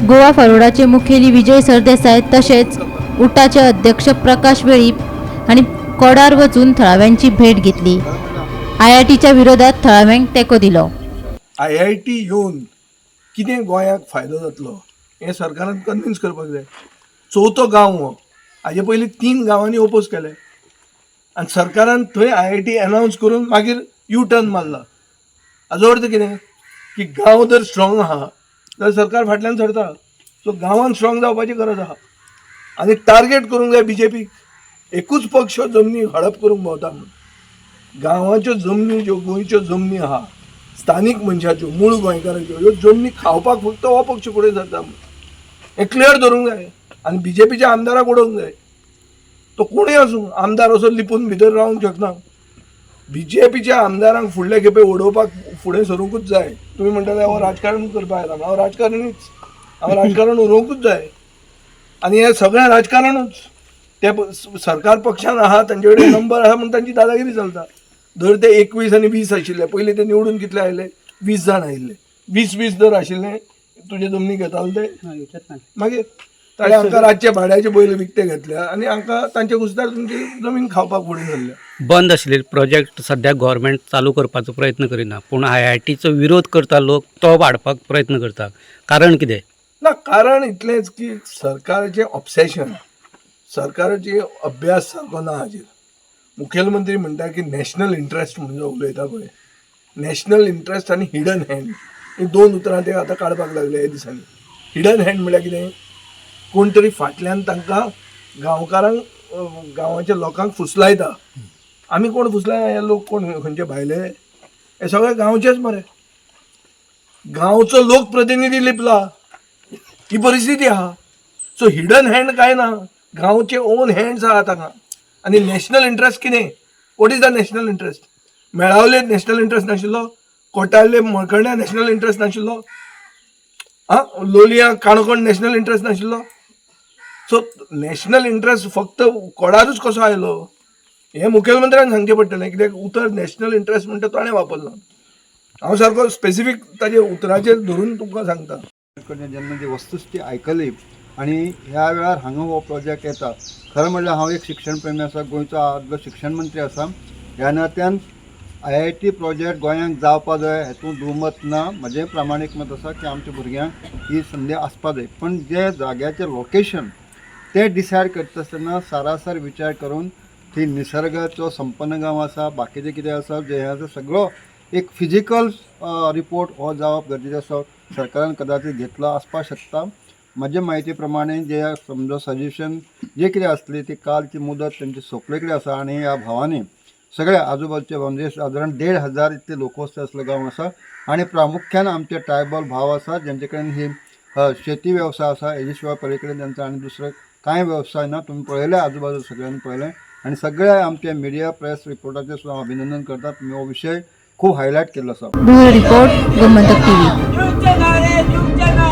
गोवा फॉरवर्डाचे मुखेली विजय सरदेसाय तशेंच उटाचे अध्यक्ष प्रकाश वेळीप हांणी कोडार वचून थळाव्यांची भेट घेतली. आयआयटीच्या विरोधात थळाव्यांक तेंको दिलो. आयआयटी येवन कितें गोंयाक फायदो जातलो हें सरकारान कन्विन्स करपाक जाय. चवथो गांव हो, हाजे पयलीं 3 गांवांनी ओपोज केले आनी सरकारान थंय आयआयटी अनावन्स करून मागीर यू टर्न मारला. हाजो अर्थ कितें की गांव जर स्ट्रॉंग आहा जाल्यार सरकार फाटल्यान सरता. सो गांवान स्ट्रॉंग जावपाची गरज आहा आनी टार्गेट करूंक जाय बीजेपीक. एकूच पक्ष जमनी हडप करूंक भोंवता म्हणून गांवाच्यो जमनी ज्यो गोंयच्यो जमनी आहा, स्थानीक मनशाच्यो, मूळ गोंयकारांच्यो ह्यो जमनी खावपाक फक्त हो पक्ष फुडें सरता म्हणून हें क्लियर धरूंक जाय आनी बीजेपीच्या आमदाराक उडोवंक जाय. तो कोणूय आसूं, आमदार असो लिपून भितर रावंक शकना. बीजेपीच्या आमदारांक फुडले खेपे उडोवपाक फुडें सरूंकूच जाय. तुमी म्हणटले हो राजकारण करपाक येता, हांव राजकारणीच, हांव राजकारण उलोवंकूच जाय आनी हें सगळें राजकारणूच. ते सरकार पक्षान आहा, तांचे कडेन नंबर आहा म्हूण तांची दादागिरी चलता. जर ते 21 आनी 20 आशिल्ले पयलीं, ते निवडून कितले आयले? 20 जाण आयिल्ले. 20-20 जर आशिल्ले, तुजे जमनी घेताले ते? मागीर ताणें आमकां रातचे भाड्याचे बैल विकते घेतल्या आनी हांकां तांचे कुस्तार तुमची जमीन खावपाक फुडें सरल्या. बंद आशिल्ले प्रोजेक्ट सद्याक गव्हर्मेंट चालू करपाचो प्रयत्न करिना, पूण आयआयटीचो विरोध करता लोक, तो वाडपाक प्रयत्न करता. कारण कितें? ना, कारण इतलेंच की सरकाराचें ऑब्सेशन, सरकाराचे अभ्यास सारको ना हाजेर. मुखेलमंत्री म्हणटा की नॅशनल इंट्रस्ट म्हणून जो उलयता पळय, नॅशनल इंट्रस्ट आनी हिडन हँड ही दोन उतरां ते आतां काडपाक लागले ह्या दिसांनी. हिडन हँड म्हणल्यार कितें? कोण तरी फाटल्यान तांकां गांवकारांक, गांवाच्या लोकांक फुसलायता. आमी कोण फुसलाय? हे लोक कोण खंयचे भायले? हे सगळे गांवचेच मरे. गांवचो लोकप्रतिनिधी लिपला, ही परिस्थिती आहा. सो हिडन हँड काय ना, गांवचे ओन हँड्स आहा तांकां. आनी नॅशनल इंट्रस्ट कितें? What is the national interest? मेळावले national interest नाशिल्लो? कोटाले मळकर्ण्या नॅशनल इंट्रस्ट नाशिल्लो? आं, लोलयां काणकोण नॅशनल इंट्रस्ट नाशिल्लो? सो नॅशनल इंट्रस्ट फक्त कोडारूच कसो आयलो हें मुखेलमंत्र्यान सांगचें पडटलें. कित्याक उतर नॅशनल इंट्रस्ट म्हणटा ताणें वापरलां. हांव सारको स्पेसिफीक ताजे उतराचेर धरून तुमकां सांगता. कडल्यान जेन्ना जी वस्तुस्थिती आयकली आनी ह्या वेळार हांगा हो प्रोजेक्ट येता, खरें म्हणल्यार हांव एक शिक्षण प्रेमी आसा, गोंयचो आदलो शिक्षण मंत्री आसा. ह्या नात्यान आयआयटी प्रोजेक्ट गोंयांक जावपा जाय हेतून दुमत ना. म्हजें प्रामाणीक मत आसा की आमच्या भुरग्यांक ही संदी आसपा जाय, पण जे जाग्याचें लोकेशन ते डिसायड करता आसतना सारासार विचार करून ती निसर्गाचो संपन्न गांव आसा, बाकीचें कितें आसा जें आसा, सगळो एक फिजिकल रिपोर्ट हो जावप गरजेचें आसा. सरकारान कदाचित घेतलो आसपाक शकता. म्हजे म्हायती प्रमाणे जे समजा सजेशन जे कितें आसली ती कालची मुदत तेंची सोंपले कडेन आसा आनी ह्या भावांनी सगळ्या आजूबाजूचे, म्हणजे सादारण 1500 इतले लोकवस्ती असलो गांव आसा आनी प्रामुख्यान आमचे ट्रायबल भाव आसा, जेंचे कडेन ही शेती वेवसाय आसा. हेजे शिवाय पली कडेन तेंचो आनी दुसरो कांय वेवसाय ना. तुमी पळयले, आजूबाजू सगळ्यांनी पळयलें आनी सगळ्या आमच्या मिडिया प्रेस रिपोर्टाचें सुद्दां हांव अभिनंदन करता. तुमी हो विशय खूब हायलायट केल्लो आसा. Bureau report, Gomantak TV. दिवचे ना रे, दिवचे ना.